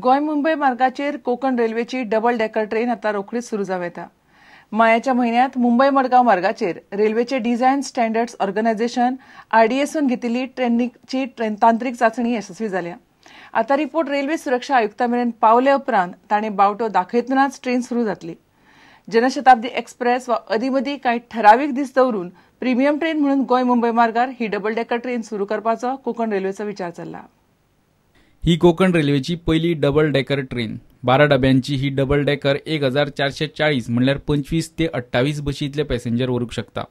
गोंय मुंबय मार्गाचेर कोकण रेल्वेची double decker train आता रोखडीच सुरू जावं येता. मायाच्या म्हयन्यांत मुंबय मडगांव मार्गाचेर रेल्वेचे डिझायन स्टँडर्ड्स ऑर्गनायझेशन आरडीएसून घेतिल्ली ट्रेनीची तांत्रिक चाचणी येसस्वी जाल्या. आता रिपोर्ट रेल्वे सुरक्षा आयुक्ता मेरेन पावले उपरांत ताणें बावटो दाखयतनाच ट्रेन सुरू जातली. जनशताब्दी एक्सप्रेस वा अदीमदी कांय ठरावीक दीस दवरून प्रिमियम ट्रेन म्हणून गोंय मुंबय मार्गार ही डबल डेकर ट्रेन सुरू करपाचो कोकण रेल्वेचो विचार चल्ला. ही कोकण रेल्वेची पयली डबल डेकर ट्रेन. 12 डब्यांची ही डबल डेकर 1440 म्हणल्यार 25 ते 28 बशींतले पॅसेंजर व्हरूंक शकता.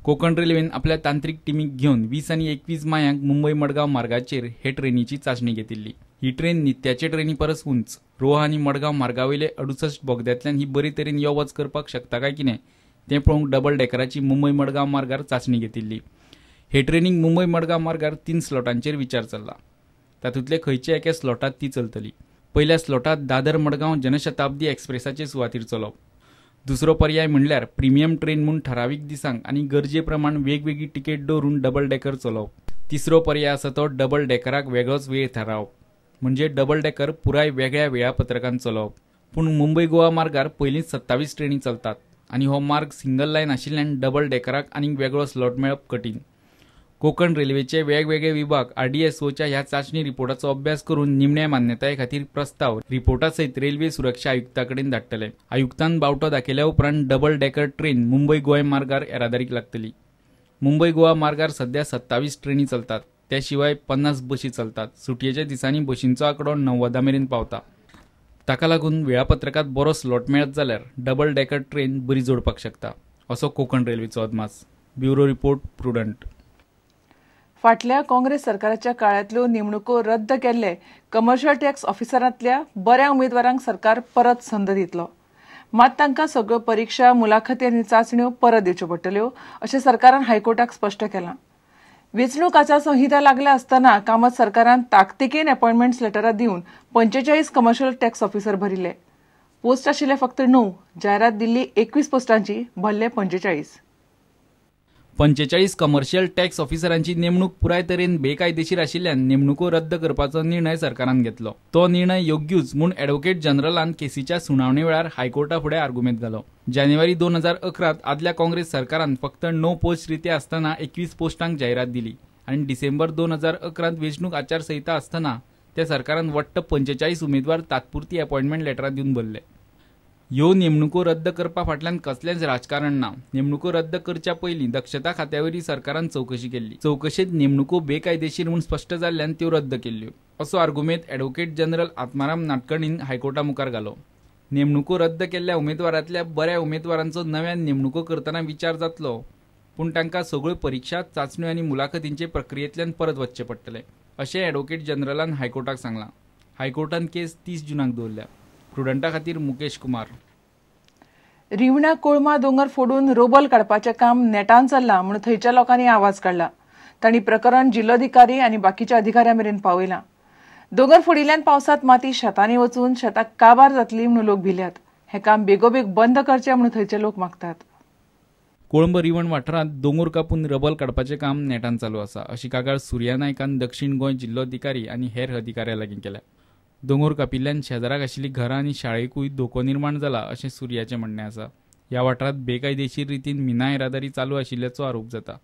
कोकण रेल्वेन आपल्या तांत्रिक टिमीक घेवन 20 आनी 21 मायाक मुंबय मडगांव मार्गाचेर हे ट्रेनीची चांचणी घेतिल्ली. ही ट्रेन नित्याचे ट्रेनी परस उंच. रोहा आनी मडगांव मार्गावयले 68 बोगद्यांतल्यान ही बरे तरेन यो वच करपाक शकता काय कितें तें पळोवंक डबल डेकराची मुंबय मडगांव मार्गार चांचणी घेतिल्ली. हे ट्रेनीक मुंबय मडगांव मार्गार 3 स्लॉटांचेर विचार चल्ला. तातूंतले खंयचे एके स्लॉटांत ती चलतली. पयल्या स्लॉटांत दादर मडगांव जनशताब्दी एक्सप्रेसाचे सुवातीर चलोवप. दुसरो पर्याय म्हणल्यार प्रिमियम ट्रेन म्हूण ठरावीक दिसांक आनी गरजे प्रमाण वेगवेगळी तिकेट दवरून डबल डेकर चलोवप. तिसरो पर्याय आसा तो डबल डेकराक वेगळोच वेळ थारावप, म्हणजे डबल डेकर पुराय वेगळ्या वेळापत्रकान चलोवप. पूण मुंबय गोवा मार्गार पयलींच 27 ट्रेनी चलतात आनी हो मार्ग सिंगल लायन आशिल्ल्यान डबल डेकराक आनीक वेगळो स्लॉट मेळप कठीण. कोकण रेल्वेचे वेगवेगळे विभाग आरडीएसओच्या ह्या चांचणी रिपोर्टाचो अभ्यास करून निमण्या मान्यताये खातीर प्रस्ताव रिपोर्टा सयत रेल्वे सुरक्षा आयुक्ता कडेन धाडटले. आयुक्तान बावटो दाखयल्या उपरांत double decker train Mumbai Goem मार्गार येरादारीक लागतली. मुंबय गोवा मार्गार सध्या 27 ट्रेनी चलतात, त्या शिवाय 50 बशी चलतात. सुटयेच्या दिसांनी बशींचो आंकडो 90 मेरेन पावता. ताका लागून वेळापत्रकांत बरो स्लॉट मेळत जाल्यार डबल डेकर ट्रेन बरी जोडपाक शकता, असो कोकण रेल्वेचो अदमास. Bureau report, Prudent. फाटल्या काँग्रेस सरकाराच्या काळांतल्यो नेमणुको रद्द केल्ले कमर्शियल टॅक्स ऑफिसरांतल्या बऱ्या उमेदवारांक सरकार परत संद दितलो. मात तांकां सगळ्यो परिक्षा, मुलाखती आनी चांचण्यो परत दिवच्यो पडटल्यो अशें सरकारान हायकोर्टाक स्पश्ट केलां. वेंचणूक आचारसंहिता लागल्या आसतना कामत सरकारान ताकतिकेन अपॉयंटमेंट लेटरां दिवन 45 कमर्शियल टॅक्स ऑफिसर भरिल्ले. पोस्ट आशिल्ले फक्त 9, जायरात दिल्ली 21 पोस्टांची, भरले 45. 45 कमर्शियल टॅक्स ऑफिसरांची नेमणूक पुराय तरेन बेकायदेशीर आशिल्ल्यान नेमणुको रद्द करपाचो निर्णय सरकारान घेतलो. तो निर्णय योग्यूच म्हूण ॲडव्होकेट जनरलान केसीच्या सुनावणे वेळार हायकोर्टा फुडें आर्गुमेंत घालो. जानेवारी 2011 आदल्या काँग्रेस सरकारान फक्त 9 पोस्ट रिते आसतना 21 पोस्टांक जायरात दिली आनी डिसेंबर 2011 वेंचणूक आचारसंहिता आसतना त्या सरकारान वट्ट 45 उमेदवार तात्पुरती अपॉयंटमेंट लेटरां दिवन भरले. ह्यो नेमणुको रद्द करपा फाटल्यान कसलेंच राजकारण ना. नेमणुको रद्द करच्या पयलीं दक्षता खात्यावरी सरकारान चवकशी केल्ली. चवकशेंत नेमणुको बेकायदेशीर म्हूण स्पश्ट जाल्ल्यान त्यो रद्द केल्ल्यो, असो आर्गुमेंत ॲडव्होकेट जनरल आत्माराम नाटकर्णीन हायकोर्टा मुखार घालो. नेमणुको रद्द केल्ल्या उमेदवारांतल्या बऱ्या उमेदवारांचो नव्यान नेमणुको करतना विचार जातलो, पूण तांकां सगळ्यो परिक्षा, चांचण्यो आनी मुलाखतींचे प्रक्रियेंतल्यान परत वचचें पडटलें, अशें ॲडव्होकेट जनरलान हायकोर्टाक सांगलां. हायकोर्टान केस 30 जूनाक दवरल्या. प्रुडंटा खातीर मुकेश कुमार. रिवणा कोळमा दोंगर फोडून रोबल काडपाचें काम नेटान चल्लां म्हूण थंयच्या लोकांनी आवाज काडला. तांणी प्रकरण जिल्लोधिकारी आनी बाकीच्या अधिकाऱ्यां मेरेन पावयलां. दोंगर फोडिल्ल्यान पावसांत माती शेतांनी वचून शेतां काबार जातली म्हूण लोक भिल्यात. हें काम बेगोबेग बंद करचें म्हूण थंयचे लोक मागतात. कोळंब रिवण वाठारांत दोंगर कापून रबल काडपाचें काम नेटान चालू आसा, अशी कागाळ सुर्या नायकान दक्षिण गोंय जिल्लोधिकारी आनी हेर अधिकाऱ्यां लागीं केल्या. दोंगर कापिल्ल्यान शेजराक आशिल्लीं घरां आनी शाळेकूय धोको निर्माण जाला अशें सुर्याचें म्हणणें आसा. ह्या वाठारांत बेकायदेशीर रितीन मिना येरादारी चालू आशिल्ल्याचो आरोप जाता.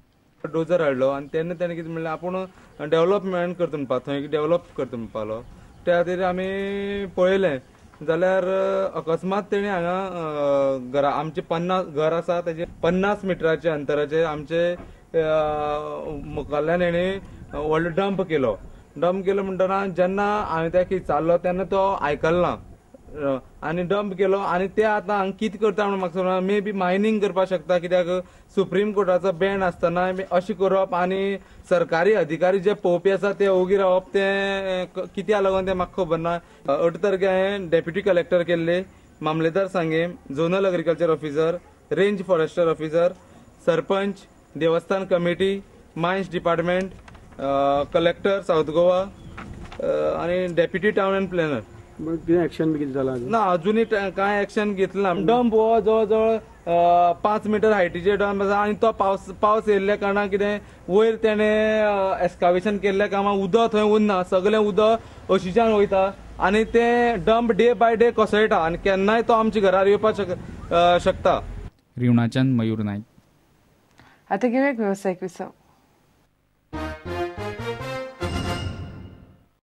डोजर हाडलो आनी तेन्ना तेणें कितें म्हणलें, आपूण डेव्हलपमेंट करता म्हणपा, थंय डेव्हलप करता म्हणपालो. त्या खातीर आमी पळयलें जाल्यार अकस्मात तेणें हांगा घरा आमचे 50 घर आसा तेजे 50 मिटराचे अंतराचेर आमचे मुखाल्ल्यान हेणें व्हडलो डंप केलो. डंप केलो म्हणटना जेन्ना हांवें ताका विचारलो तेन्ना तो आयकलना आनी डंप केलो. आनी ते आतां हांगा कितें करता म्हणून म्हाका समजना. मे बी मायनींग करपाक शकता, कित्याक सुप्रीम कोर्टाचो बॅन आसतना अशें करप आनी सरकारी अधिकारी जे पळोवपी आसा ते ओगी रावप तें कित्याक लागून तें म्हाका खबर ना. 8 तारखे हांवें डेप्युटी कलेक्टर केल्ले, मामलेदार Sanguem, zonal agriculture officer, range forester officer, sarpanch, Devasthan committee, mines department, collector south Goa आनी डेप्युटी टावन अँड प्लॅनर. कितें एक्शन बी कितें जालां? ना, अजुनूय कांय एक्शन घेतलें ना. डंप हो जवळ जवळ 5 मिटर हायटीचे डंप आसा आनी तो पावस येयल्ल्या कारणान कितें वयर तेणें एस्कावेशन केल्ल्या कामाक उदक थंय उरना, सगळें उदक अशीच्यान वयता आनी तें डंप डे बाय डे कोसळटा आनी केन्नाय तो आमच्या घरार येवपाक शकता. रिवणाच्यान मयूर नायक. आता घेऊया एक व्यावसायिक विसव.